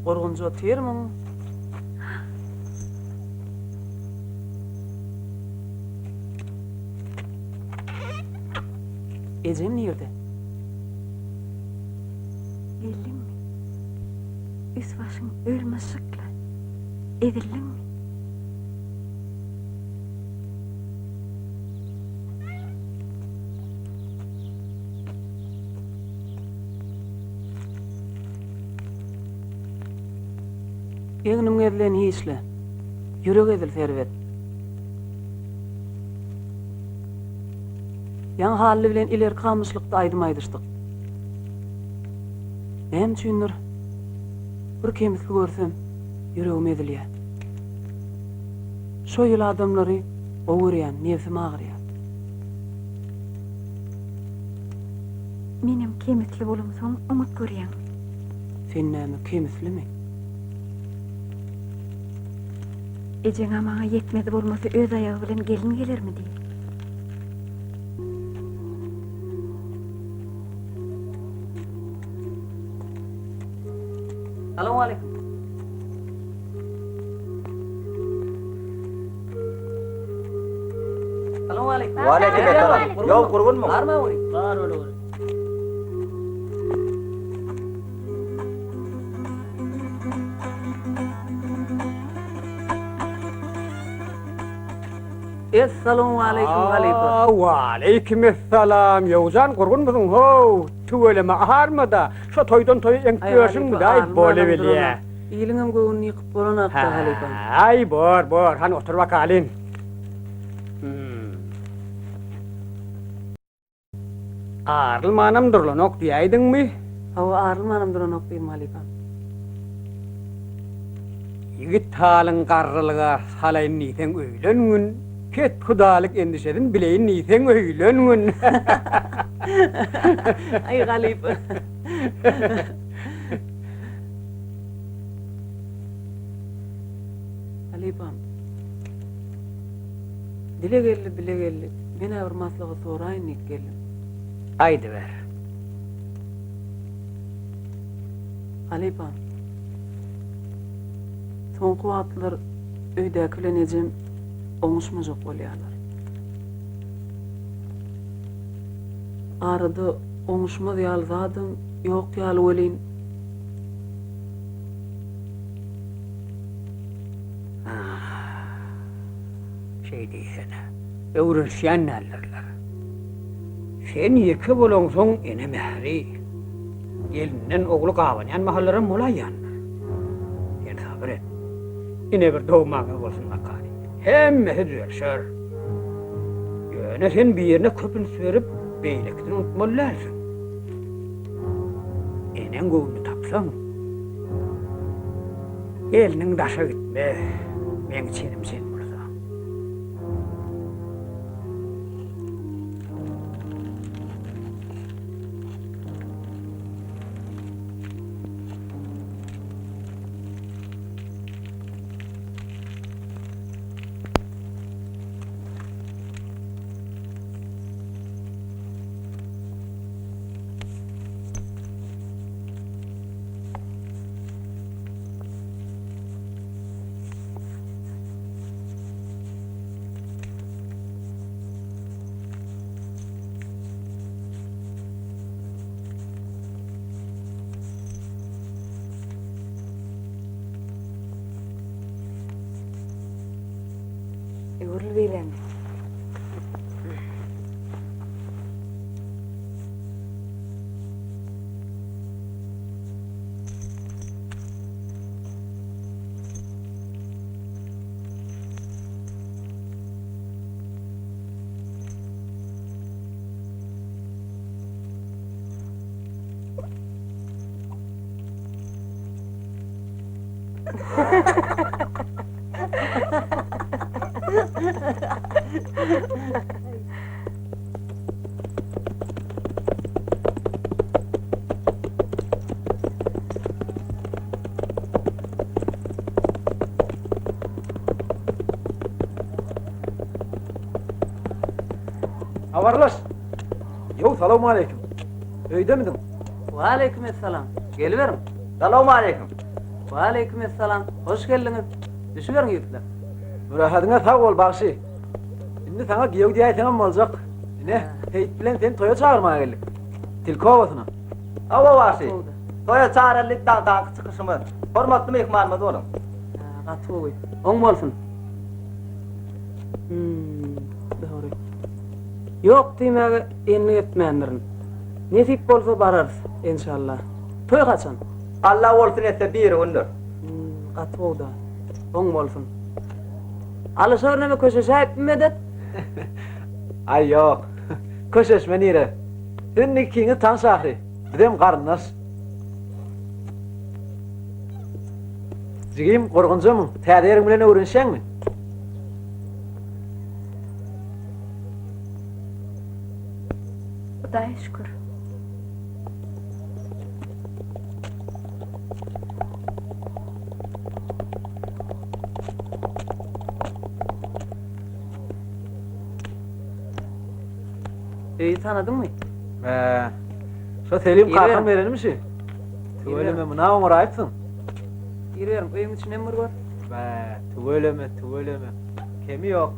Gurgunja otyrmyň? Ejem nirde? Geldiňmi? Üst-başyň öl-myşykly. Ezildiňmi? Egnim gezilen hiç-le. Ýürek ezilse erbet. Ýaňy Hally bilen ilerki gamyşlykda aýdym aýdyşdyk. Näme üçindir, bir kemisli görsem, ýüregim ezilýär. Şo ýyl adamlary gowy görýän, nebsim agyrýar. Menem kemisli bolamsoň oňat görýäňmi? Sen näme, kemislimi? Ejeň-ä maňa ýetmezi bolmasa öz aýagy bilen gelin gelermi diý. Salowmaleýkim. Salowmaleýkim. Waleýkim essalam. Ýok, gurgunmyň? Barmy öwri? Bar öwri. Essalawmaleýkim halypa. Waleýkim essalam. Ýowjan gurgunmysyň how? Tüweleme armada. Şo toýdan toýa eňip ýörşüňmi-daý bolubilýä. Iliňem göwnüni ýykyp bolanakda halypa. Aý bor bor hany otur bakalyn. Arylmanam durlanok diýäýdiňmi? Hawa, arylmanam duranok diýdim, halypam. Ýigit halyň garrylyga salaýyn diýseň öýlengün, kethudalyk endişesin bileýin diýseň öýlengün. Aý, halypa. Halypam. Dile geldi, bile geldi. Men-ä bir maslahat soraýyn diýip geldim. Aýdyber. Halypam. Soňky wagtlar öýdäki bilen ejem oňuşmajak bolýarlar. Arada oňuşmaz ýaly zadam ýok ýaly welin. Şeý diýsene. Öwrenişýän däldirler. Sen ýeke bolaňsoň ene mähri, gelinden ogly gabanýan mahallaram bolaýýandyr. Sen sabyr et. Ine bir dogmaňyz bolsun bakaly. Hemmesi düzelişer. Ýöne sen birine köp üns berip, beýlekisini unutmaly dälsiň. Eneň göwnüni tapsaň, Gelniň daşa gitmez, meň çenim çen bolsa. Öwrül beýläme. Habarlaş. Ýow salowmaleýkim. Öýdemidiň? Waleýkim essalam. Geliberiň. Salowmaleýkim. Waleýkim essalam. Hoş geldiňiz. Düşüberiň ýigitler. Mürähediňe sag bol bagşy. Indi saňa giýew diýäýseňem boljak. Ine, Seýit bilen seni toýa çagyrmaga geldik. Tilki obasyna. Hawa bagşy. Toýa çagyryldyk daňdanky çykyşymyz. Hormatly myhmanymyz boluň. Gaty gowy. Oň bolsun. Hmm, dogry. Ýok diýmäge endik etmändirin. Nesip bolsa bararys, enşalla. Toý haçan? Alla bolsun etse birigündir. Hmm, gaty gowy-da. Oň bolsun. Alyşar neme köşeşäýipmi medet? Aý ýok. Köşeşme nire? Siz indi ikiňiz tanyş ahyry. Bizem garyndaş. Jigim, gurgunjamyň? Täze ýeriň bilen öwrenişýäňmi? Hudaýa şükür. Öýi tanadyňmy? Hä. Şo Selim kakam berenimi şi? Tüweleme muna oňaraýypsyň. Giriberiň, öýüň içinem bir gör. Bä, tüweleme, tüweleme. Kemi ýok.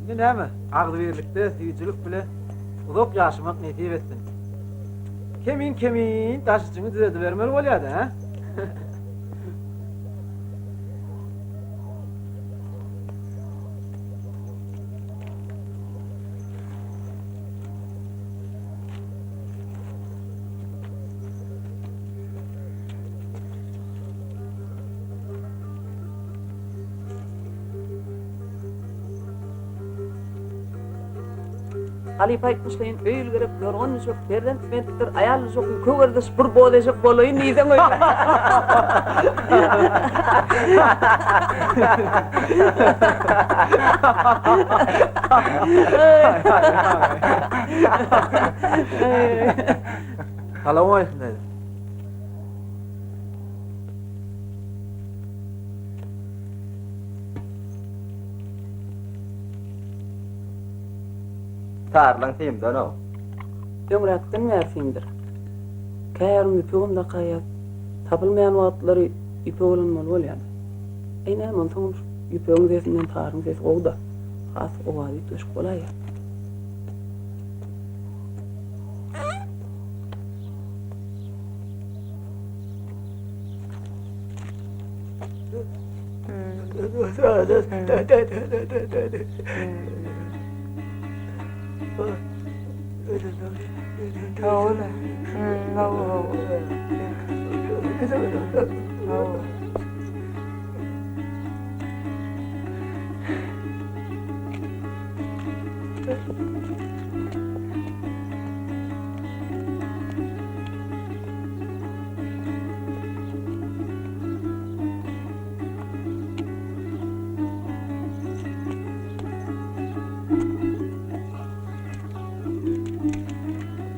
Indi näme, agzybirlikde, süýjülik bile uzak ýaşamak nesip etsin. Kemin-kemin daş içiňi düzedibermeli bolýa-da, hä? Halypa aýtmyşlaýyn, öý ilgerek, ýorgan düşek, perzent bentdir, aýal düşek, kögerdiş, bir boz eşek bolaýyn diýseň öýde. Salowmaleýkim daýza. Tarlaň simden-ow. Öňräkden bäri simdir. Käýarym ýüpegem dakaýýas. Tapylmaýan wagtlary ýüpek ulanmaly bolýar. Äý näme onsoňam şu ýüpegiň sesinden taryň sesi gowy-da. Has owazy üýtgeşik bolaýýar.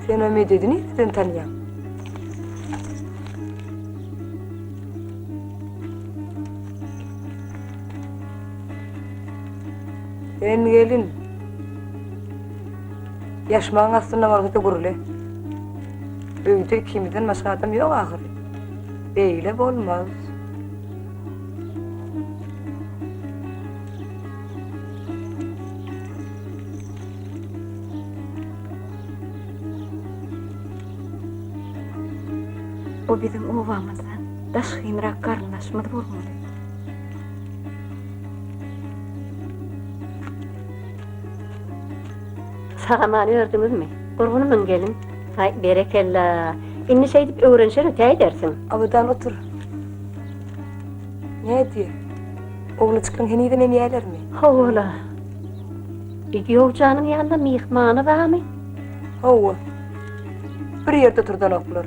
Sen o Mededi nireden tanýaň? Sen gelin. Ýaşmagyň astynda bolsa-da gürle. Öýde ikimizden başga adam ýok ahyry. Beýle bolmaz. O biziň obamyzdan daşgynrak garyndaşymyz bolmaly. Sag-aman ördüňizmi? Gurgunmyň gelin? Haý, berekella. Indi şeýdip öwrenişen ötäýdersiň. Abadan otur. Nädýä? Oglanjyklaň henizem emýälermi? Hawa-la. Giýewjanyň ýanynda myhmany barmy? Hawa. Bir ýerde oturdanoklar.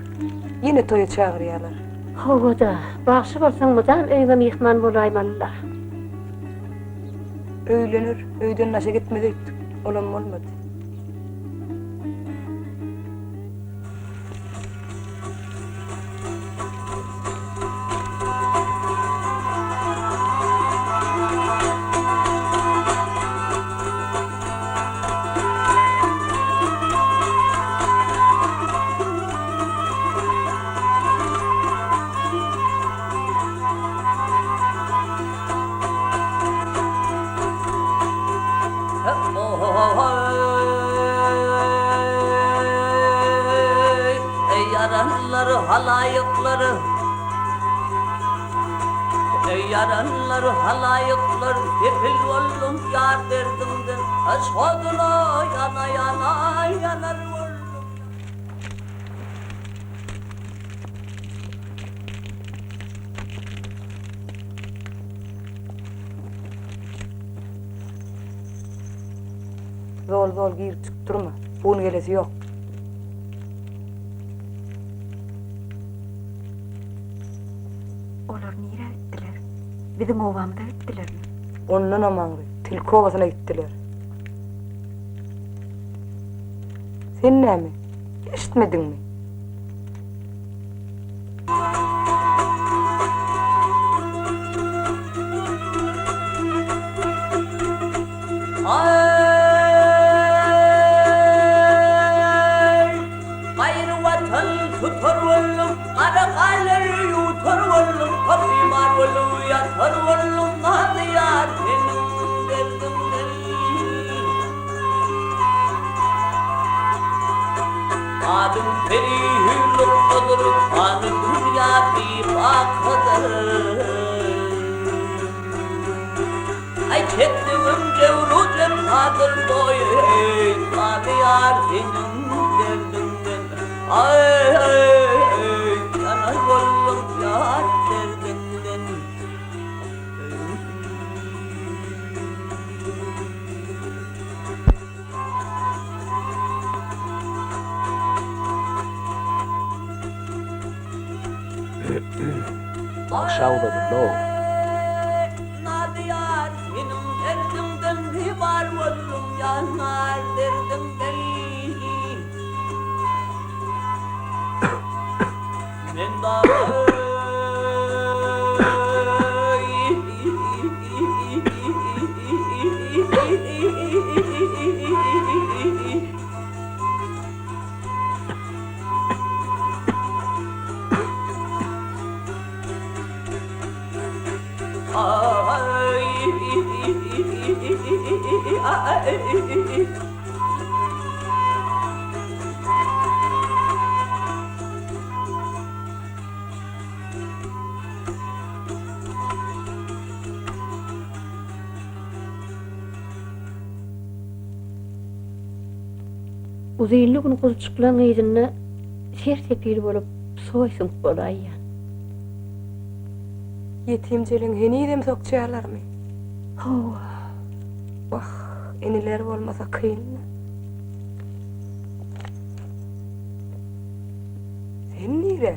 Ýene toýa çagyrýarlar. Hawa-da, bagşy bolsaň mydam öýüňe myhman bolaýmaly-la. Öýlener, öýden daşa gitmez öýtdük. Olam bolmady. Ýaranlar halaýyklar Eý ýaranlar halaýyklar Sepil boldum ýar derdiňden Şoduna ýana ýana ýanar boldum. Zol-zol girip çykyp durma. Bu gün gelesi ýok. Olar nirä gitdiler? Biziň obamyza gitdilermi? Ondanam aňry, tilki obasyna gitdiler. Sen näme, eşitmediňmi? Aý, gaýry watan tutar boldum, gara gaýlar ýutar boldum, bimar bolup ýatar boldum, nazly ýar seniň derdiňden. Adyň peri hüýrlukgadyr, pany dünýä bibakydyr. Aý çekdigim jebru jepadyr doý eý Samy ýar seniň derdiňden Aý ýanar boldum ýar derdiňden. Bagşa uzadyldy-ow. Uzynly gün guzujyklaň yzynda ser-sepil bolup soý süňk bolaýýan. Ýetim jeleň henizem sokjaýarlarmy? Hawa. Wah, inileri bolmasa kyn-da. Sen nire?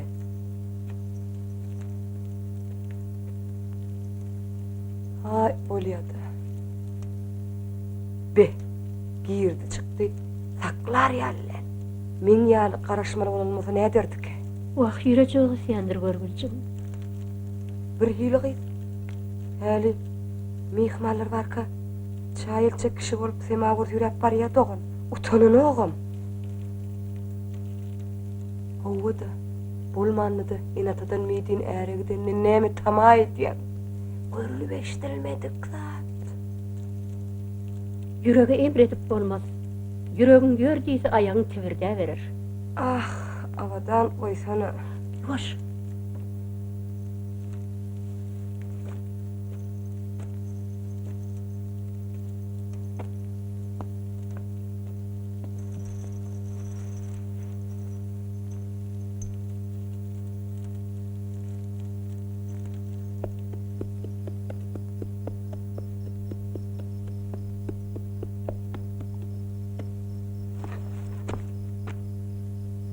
Aý, bolýa-da. Be, girdi çykdy, saklar ýaly däl. Meň ýaly garaşmaly bolanmasa näderdikä? Wah, ýürejigi gysýandyr görgüljigim. Birhili gyz. Häli myhmanlar barka, çaý eltjek kişi bolup semawar süýräp barýa dogan. Utananogam. Hawa-da, bolmanda-da ene-atadan meýdin äre gidenden näme tama edýäň? Görlüp-eşidilmedik zat. Ýürege emr edip bolmaz. Ýüregiň ýör diýse, aýagyň tibirdäberer. Ah, Abadan goýsana. Ýuwaş!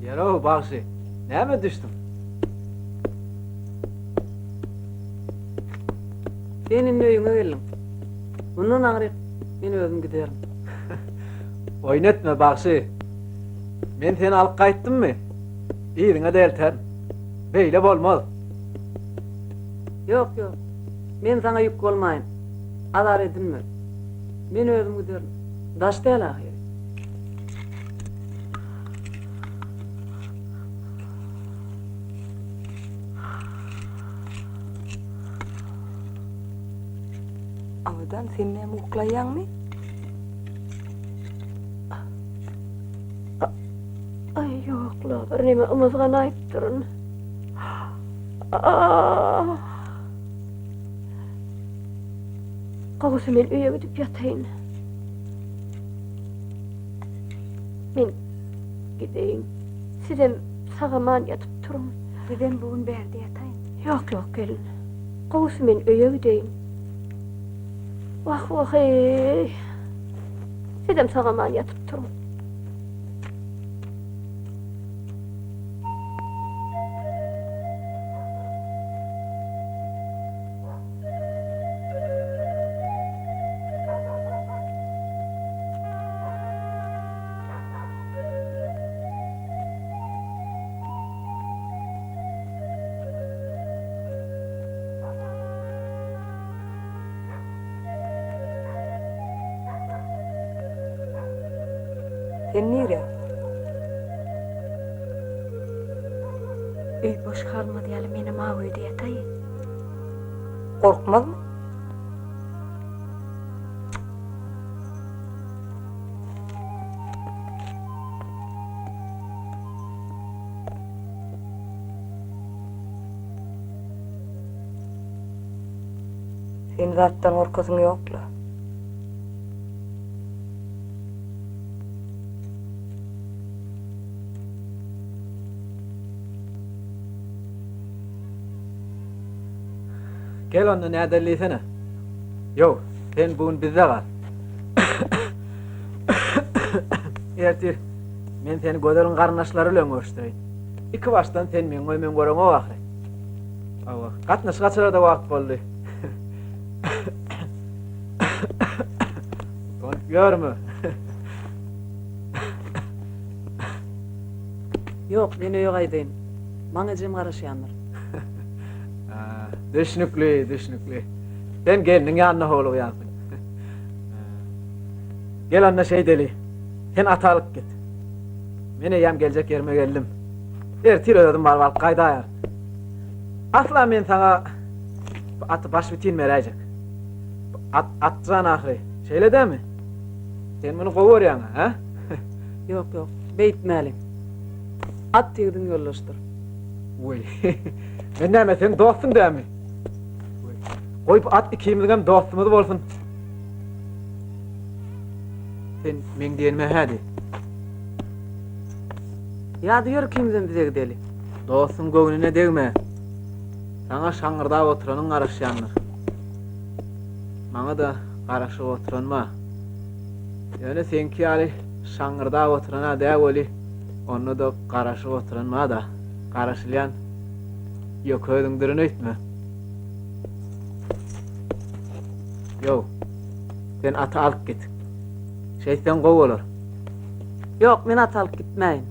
Ýerow bagşy, näme düşdüň? Sen indi öýüňe geldiň. Mundan aňryk men özüm giderin. Oýun etme, bagşy. Men seni alyp gaýtdymmy? Yzyňa-da elterin. Beýle bolmaz. Ýok, ýok. Men saňa ýük bolmaýyn. Azar edinme. Men özüm giderin. Daş däl ahyry. Abadan, sen näme uklaýaňmy? Aý, ýok-la. Birneme ymyzganaýypdyryn. Ah! Gowusy men öýe gidip ýataýyn. Men gideýin. Sizem sag-aman ýatyp turuň. Bizem bu gün bärde ýataýyn. Ýok, ýok, gelin. Gowusy men öýe gideýin. Wah, wah-eý. Sizem sag-aman ýatyp turuň. Sen nirä? Öý boş galmaz ýaly menem aw öýde ýataýyn. Gorkmazmy? Sen zatdan gorkasyň ýok-la. Gel onda nädeli diýsene. Ýow, sen bu gün bizde gal. Ertir men seni Gözeliň garyndaşlary bilen görüşdireýin. Iki başdan sen meň öýüme göreňok ahyry. Hawa, gatnaşyk açarada wagt boldy. Utanyp ýörme. Ýok, men öýe gaýdaýyn. Maňa ejem garaşýandyr. Düşnükli, düşnükli. Sen gelniň ýanyna howlugýansyň. Gel onda şeýdeli. Sen aty alyp git. Men eýýäm geljek ýerime geldim. Ertir özüm baryp alyp gaýdaýaryn. Asla men saňa bu aty başbitin beräýjek. Bu at atjan ahyry. Şeýle dämi? Sen muny gowy görýäň-ä, hä? Ýok, ýok, beýtmäli. At ýigidiň ýoldaşydyr. Weý, men näme, seň dostuň dämi? Weý, goý bu at ikimiziňem dostumyz bolsun. Sen meň diýenime hä diý. Ýa-da ýör ikimizem bize gideli. Dostuň göwnüne degme. Saňa şaňňyrdap oturanyň garaşýandyr. Maňa-da garaşyp oturan bar. Ýöne seňki ýaly şaňňyrdap oturan-a dä weli, onda-da garaşyp oturan bar-da. Garaşylýan ýöke özüňdirin öýtme. Ýow, sen aty alyp git. Şeýtseň gowy bolar. Ýok, men aty alyp gitmäýin.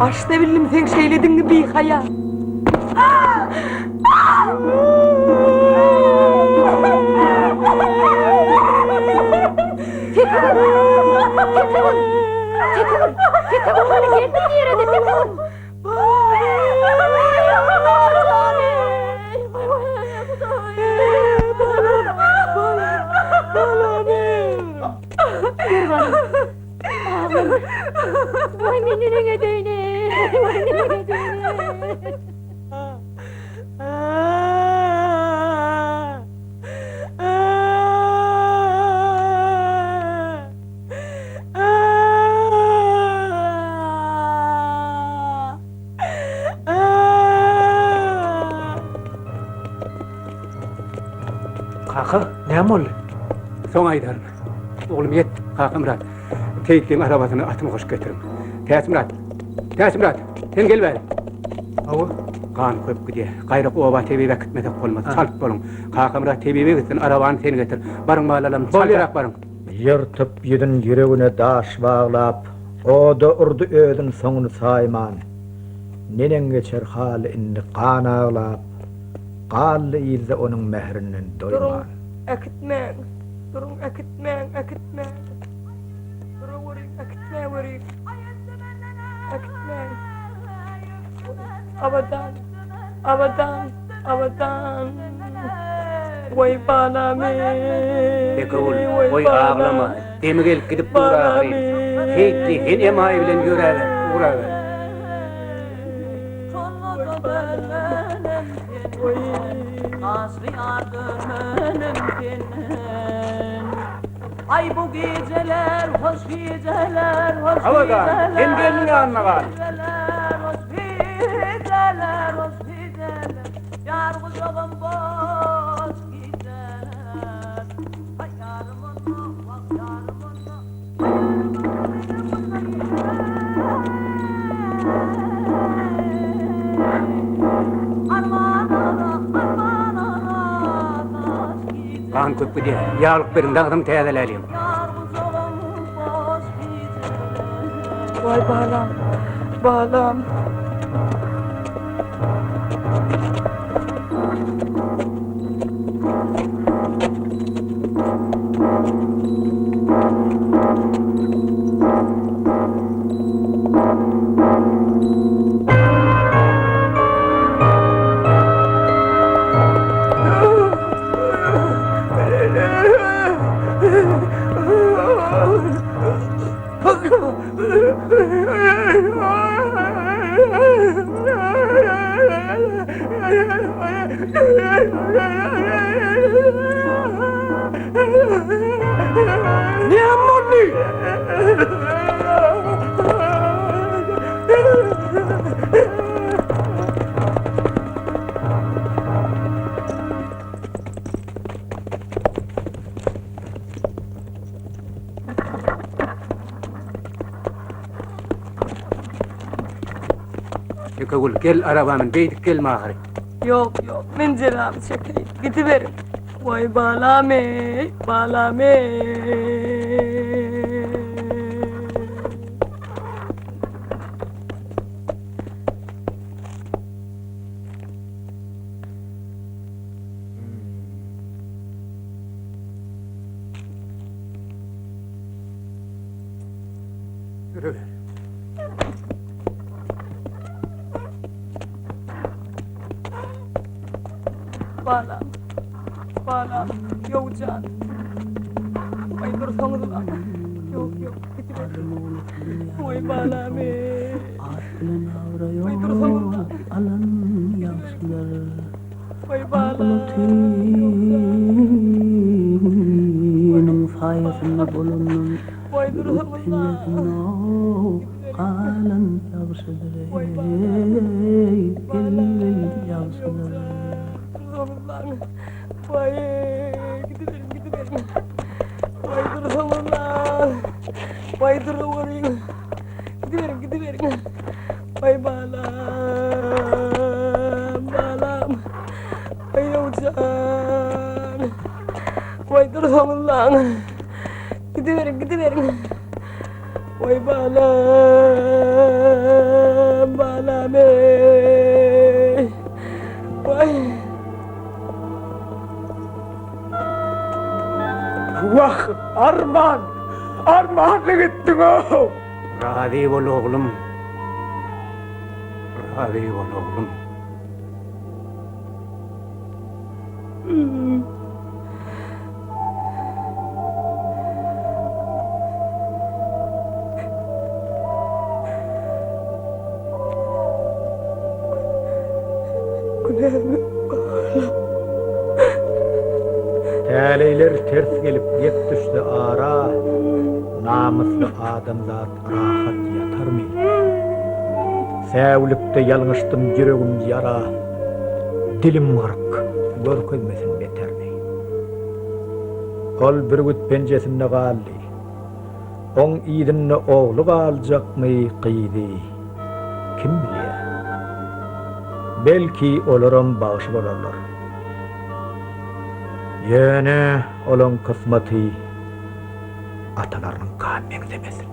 Başda bildim seň şeýledigiňi bihaýa. Tekegül! Tekegül! Tekegül! Tekegül hany geldim nirede Tekegül? Waý men neneň edeýin eý, waý neneň edeýin eý. Kaka, näme boldy? Soň aýdaryn. Oglum ýet, Kakamyrat. Seýitliň arabasyny atyny goşup getiriň. Täçmyrat! Täçmyrat! Sen gel bäri. Hawa. Gan köp gidýär. Gaýrak oba tebibe äkitmesek bolmaz. Çalt boluň. Kakamyrat tebibe gitsin, arabany sen getir. Baryň balalarym, çaltrak baryň. Ýyrtyp ýüzün ýüregine daş baglap, Oda urdy özün soňuny saýman. Neneň geçer haly indi gan aglap, Galdy yzda onuň mährinden Duruň, doýman. äkitmäň, duruň, äkitmäň, äkitmäň. Duraweriň, äkitmäweriň. Äkitmäň. Abadan, Abadan, Abadan. Waý balam eý. Bekowul, goý aglama. Demi gelip gidip dur ahyryn. Seýitli, sen emaý bilen ýöräber, ugraber. Aý bu gijeler hoş gijeler hoş Abadan, sen gelniň ýanyna gal. Hoş gijeler hoş gijeler Ýar gujagym boş gijeler Haý ýarym onda wah ýarym onda Arman ara arman ara daş gijeler Gan köp gidýär. Ýaglyk beriň, dagdan täzeläliň. Waý balam, balam. Näme boldy? Ýekegül, gel araba min, beýdip gelme ahyry. Ýok, ýok, men jezamy çekeýin. Gidiberiň. Waý balam eý, balam eý. Ýürüber. Balam, balam, Ýowjan. Aý dursaňyzla. Ýok, ýok, gidiber. Waý balam eý. At bilen abraý Waý dursaňyzlaň. alan ýagşydyr. Waý balam. Akylynyň saýasynda bolandan Waý dursaňyzlaň. penjesinde galan ýagşydyr Waý balam. eý, Balam. ýagşydyr. Dursaňyzlaň. Waý gidiberiň gidiberiň. Waý dursaňyzlaň. Waý duraweriň. Gidiberiň gidiberiň. Waý balam. Balam. Waý Ýowjan. Waý dursaňyzlaň. Gidiberiň gidiberiň. Waý balam. Balam eý. Waý. Wah, arman! Armanly gitdiň-ow! Razy bol, oglum. Razy bol, oglum. Günämi bagyşla. Täleýler ters gelip gep düşse ara, Namysly adamzat rahat ýatarmy? Säwlikde ýalňyşdym ýüregim ýara, Dilim gyryk, görkezmesin beterini. Ol bürgüt penjesinde galdy. Oň yzynda ogly galjakmy, gyzy, kim bilýär. Belki, olaram bagşy bolarlar. Ýöne olaň kysmaty atalarynyňka meňzemesin.